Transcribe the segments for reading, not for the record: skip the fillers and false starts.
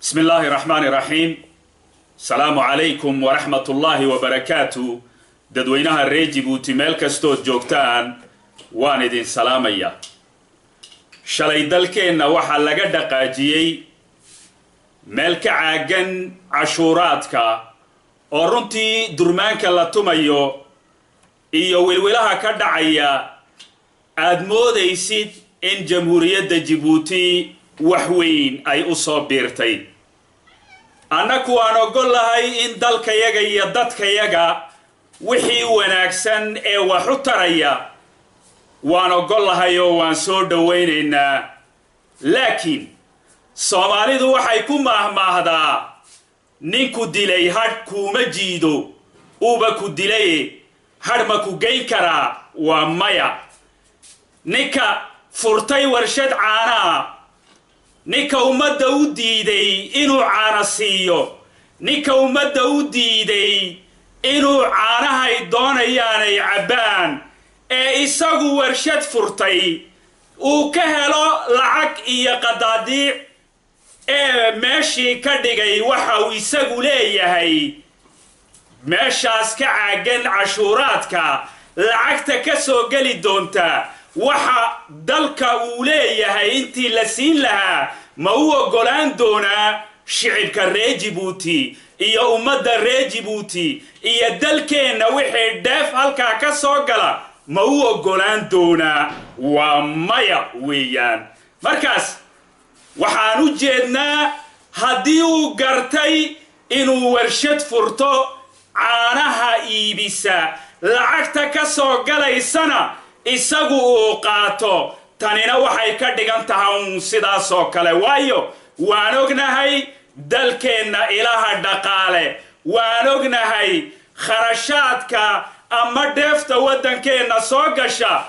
Bismi illaahi raxmaani raxiim. Asalaamu calaykum waraxmat ullaahi wabarakaatu. Dadweynaha reer Jibuuti, meel kastood joogtaan, waan idin salaamaya. Shalay dalkeenna waxaa laga dhaqaajiyey meel ka caagan cashuuraadka, oo runtii durmaanka la tumayo iyo wilwilaha ka dhacaya aad moodaysid in Jamhuuriyadda Jibuuti wax weyn ay u soo biirtay. Annaku waan oggol lahay in dalkayaga iyo dadkayaga wixii wanaagsan ee wax u taraya waan oggol lahay oo waan soo dhowaynaynaa, laakiin Soomaalidu waxay ku maahmaahdaa: "Ninku dilay hadh kuuma jiido, uuba ku dilaye hadh ma ku geyn karaa?" Waa maya. Ninka furtay warshad caanaa, ninka ummadda u diiday inuu caana siiyo, ninka ummadda u diiday inuu caanahay doonayaanay cabbaan, ee isagu warshad furtay uu ka helo lacag iyo qadaadiic, ee meeshii ka dhigay waxa uu isagu leeyahay, meeshaas ka caagan cashuuraadka, lacagta ka soo geli doonta waxa dalka uu leeyahay intii la siin lahaa, ma u oggolaan doonaa shicibka reer Jibuuti iyo ummadda reer Jibuuti iyo dalkeenna wixii dheef halkaa ka soo gala, ma u oggolaan doonaa? Waa maya weeyaan. Markaas waxaan u jeednaa, haddii uu gartay inuu warshad furto caanaha iibisa, lacagta ka soo galaysana isagu uu qaato, tanina waxay ka dhigan tahay uun sidaasoo kale. Waayo, waan ognahay dalkeenna ilaha dhaqaale, waan ognahay kharashaadka ama dheefta waddankeenna soo gasha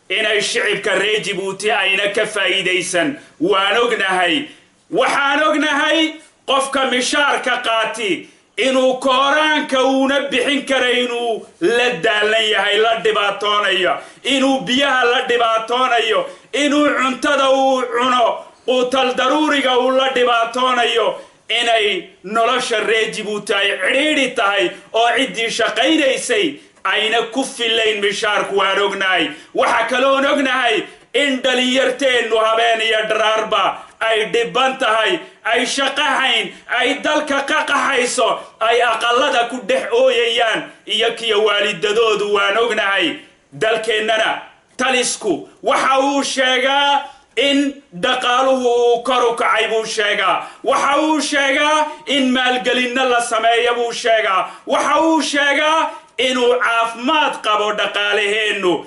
inay shicibka reer Jibuuti ayna ka faa'iidaysan. Waan ognahay, waxaan ognahay qofka mishaarka qaati inuu kooraanka uuna bixin kara, inuu la daalan yahay, la dhibaatoonayo, inuu biyaha la dhibaatoonayo, inuu cuntada uu cuno, quutal daruuriga uu la dhibaatoonayo, inay nolosha reer Jibuuti ay cidhiidhi tahay oo ciddii shaqaynaysay ayna ku filayn mishaarku. Waan ognahay. Waxaa kaloon ognahay in dhalinyarteennu habeen iyo dharaarba ay dhibban tahay, ay shaqahayn, ay dalka ka qaxayso, ay aqallada ku dhex ooyayaan iyo kiyo waalidadoodu. Waan ognahay. Dalkeennana talisku waxa uu sheegaa in dhaqaaluhu uu kor u kacay buu sheegaa, waxa uu sheegaa in maalgelinno la sameeya buu sheegaa, waxa uu sheegaa inuu caafimaad qabo dhaqaalaheennu.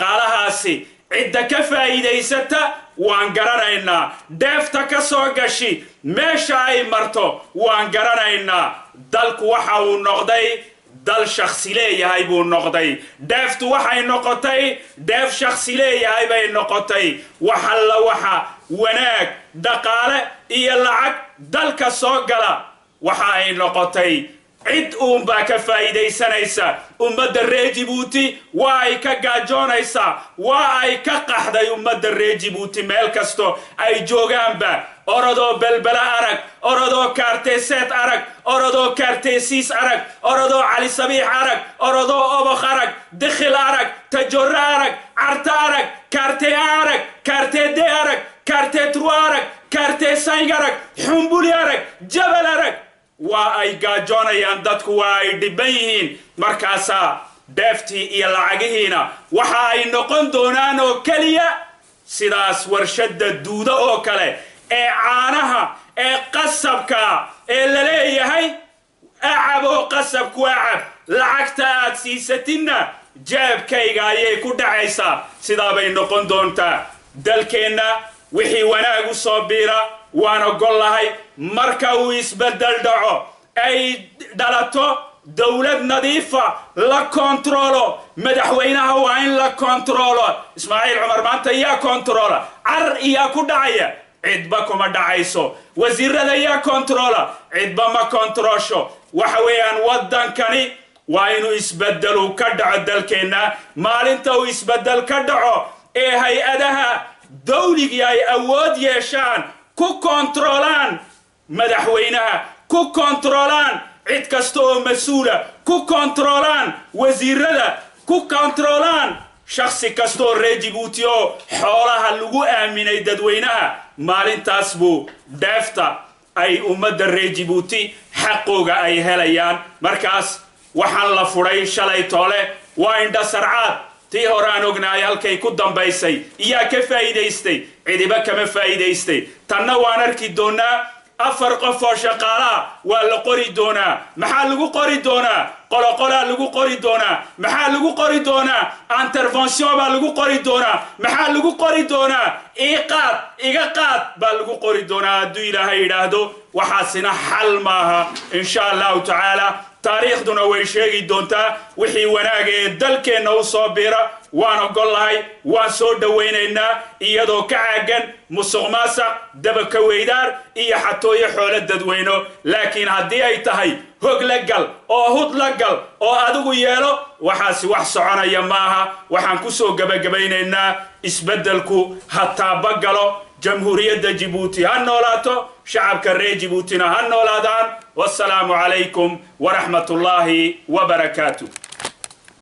Dhaqaalahaasi cidda ka faa'iidaysata waan garanaynaa, dheefta ka soo gashi meesha ay marto waan garanaynaa. Dalku waxa uu noqday dal shaksi leeyahay buu noqday. Dheeftu waxay noqotay dheef shaksi leeyahay bay noqotay. Wax alla waxa wanaag dhaqaale iyo lacag dalka soo gala waxa ay noqotay cid uunbaa ka faa'iidaysanaysa. Ummadda reer Jibuuti waa ay ka gaajoonaysaa, waa ay ka qaxday ummadda reer Jibuuti meel kasto ay joogaanba. Orodoo Belbela arag, orodoo Kaarteseet arag, orodoo Kaartesiis arag, orodoo Cali Sabiix arag, orodoo Obokh arag, Dikhil arag, Tajorre arag, Carta arag, Kaarte arag, Kaarte de arag, Kaarte Tru arag, Kaarte Sayng arag, Xumbuli arag, Jabal arag. Waa ay gaajoonayaan dadku, waa ay dhiban yihiin. Markaasaa dheeftii iyo lacagihiina waxa ay noqon doonaan oo keliya sidaas warshadda Duuda oo kale ee caanaha ee qasabka ee la leeyahay acab oo qasabku acab, lacagta aad siisatinna jeebkayga ayay ku dhacaysaa. Sidaa bay noqon doontaa. Dalkeenna wixii wanaag u soo biira waan oggol lahay. Marka uu isbeddel dhaco, ay dhalato dowlad nadiifa, la kontaroolo madaxweynaha, waa in la kontaroolo. Ismaaciil Cumar maanta yaa kontaroola? Car iyaa ku dhacaya? Cidba kuma dhacayso. Wasiirada yaa kontaroola? Cidba ma kontaroosho. Waxa weeyaan, waddankani waa inuu isbeddelu ka dhaco dalkeenna. Maalinta uu isbeddel ka dhaco ee hay-adaha dawligii ay awood yeeshaan ku kontaroolaan Madaxweynaha, ku kontaroolaan cid kasta oo mas-uula, ku kontaroolaan wasiirada, ku kontaroolaan shaksi kasta oo reer Jibuuti oo xoolaha lagu aaminay dadweynaha. Maalintaas buu dheefta ay ummadda reer Jibuuti xaqooga ay helayaan. Markaas waxaan la furay shalay toole waa indha sarcaad. Tii hore aan ognahay halkay ku dambaysay. Iyaa ka faa'iidaystay? Cidiba kama faa'iidaystay. Tanna waan arki doonaa. 4 qof oo shaqaalaha waa la qori doonaa. Maxaa lagu qori doonaa? Qoloqolaa lagu qori doonaa. Maxaa lagu qori doonaa? Intervention baa lagu qori doonaa. Maxaa lagu qori doonaa? Ii qaad, iga qaad baa lagu qori doonaa, hadduu Ilaahay yidhaahdo. Waxaasina xal maaha, insha Allahu tacaala. Taariikhduna way sheegi doontaa. Wixii wanaaga ee dalkeenna u soo biira waan ogollahay, waan soo dhowaynaynaa, iyadoo ka caagan musuq maasaq, dabaka weydaar iyo xatooyo xoolo dadweyno. Laakiin haddii ay tahay hog la gal oo hud la gal oo adigu yeelo, waxaasi wax soconaya maaha. Waxaan ku soo gebagabaynaynaa: isbeddelku ha taabagalo, Jamhuuriyadda Jibuuti ha noolaato, shacabka reer Jibuutina ha noolaadaan. Wasalaamu calaykum waraxmat ullaahi wabarakaatu.